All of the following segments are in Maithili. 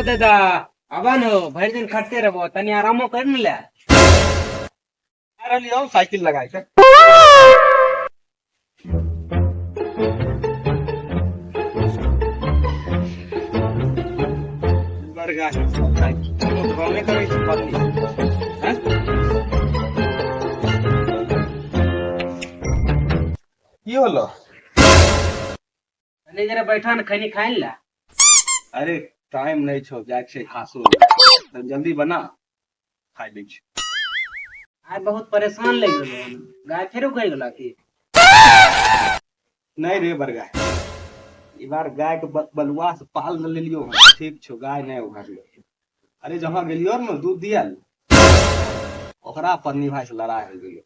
ओ दादा, आबा न हो, भरि दिन खटते रहबो, तनी आरामो कर न ले। आ रहलियौ साइकिल लगाय के। बड़का गाँवे करै छी पत्नी हैं? की होलो? तनी जरा बैठा न, खैनी खाइ ले। अरे, टाइम नहीं छौ, जाय छै घासो, तनी जल्दी बना, खाइ लै छी। आइ बहुत परेशान लागि रहलो हन। गाय फेरो गई गेला की? नहीं रे बड़गा, ई बार गाय के बलुआ से पाल न लेलियो हन, ठीक छौ, गाय नहीं उघरलो। अरे, जहाँ गेलियो ने दूध दियल, ओकरा पन्नी भाई से लड़ाई हो गेलो।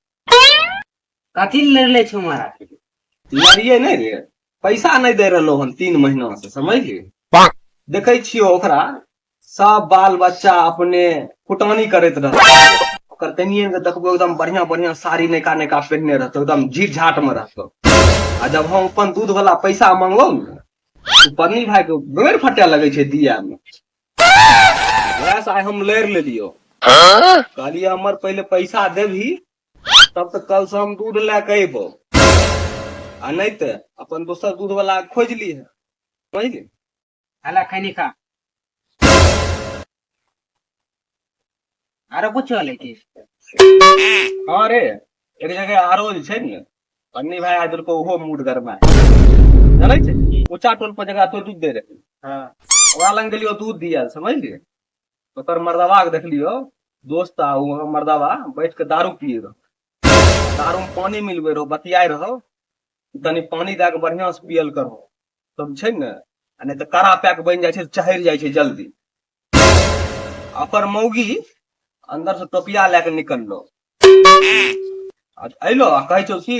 कथी लड़ ले छौ मारा? लड़िए नहीं रे, पैसा नहीं दे रहलो हन 3 महीना से, समझली? देखै छियो ओकरा सब बाल बच्चा अपने फुटानी करैत रहत। ओकर कनिए के देखबो, एकदम बढ़िया बढ़िया साड़ी नयका नयका पहिरने रहतो, एकदम झीट झाट में रहतो। आ जब हम अपन दूध वाला पैसा मांगलो ने, तो पन्नी भाई के बेर फटे लगे छै दिया में। वएह से आइ हम लड़ि लेलियो, कहलियै हमर पहिले पैसा देबही तब तऽ कल से हम दूध लए के अयबो, आ नहीं तऽ अपन दोसर दूध वाला खोजि लीहे, समझली? हला, खैनी खा। आरो कुछ होले की? हाँ रे, एक जगह आरो जे छै ने, पन्नी भाई आइ देलको, ओहो मूड गरमा जानै छै। ऊंचा टोल पर जकरा तो दूध दे रहे, ओकरा लग गेलियो दूध दिया, समझलियै? ओकर मर्दवा के देखलियो दोस्त आ ओ मर्दवा बैठ के दारू पिए रहो, दारू में पानी मिलबे रहो, बतियाए रहो, तनी पानी दए के बढ़िया से पियल करहो तब छै ने, आ नहि तऽ कड़ा पैक बनि जाइ छै, चहरि जाइ छै जल्दी। ओकर मौगी अंदर से टोपिया लए के निकललो, अलो आ कहै छौ कि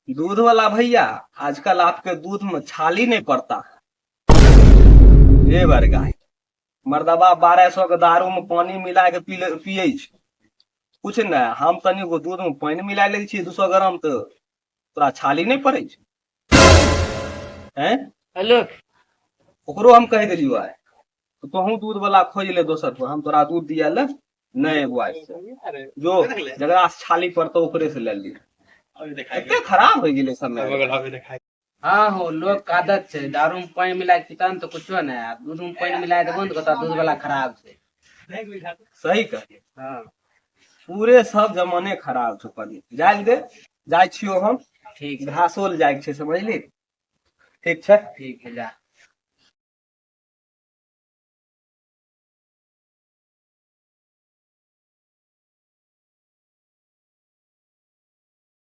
दूध वाला भैया, आजकल आपके दूध में छाली नहीं पड़ता है। हे बड़का मर्दबा 1200 के दारू में पानी मिला के पी पिए छै, कुछ नहि। हम तनी गो दूध में पानि मिला लै छियै 200 ग्राम, तऽ तोरा छाली नहि पड़ै छै, हैं? हेलो। ओकरो हम कहि देलियौ आइ, तोहूँ दूध वाला खोजि ले दोसर पर, हम तोरा दूध दिया ले नहि एगो आइ से। जो जकरा से छाली पड़तौ ओकरे से ले लिह। एते खराब होइ गेलै समय। हाँ हो, लोग के आदत छै, दारू में पानी मिला के पीता ने तऽ कुछो नहि, आ दूध में पानी मिला देबो ने तऽ कहता दूध वाला खराब छै। सही कह। हाँ। पूरे सब जमाने खराब छौ। पनी जाय दे, जाइ छियौ हम। ठीक छै। घासो ले जाइके छै, समझली? ठीक छै। ठीक है, जा।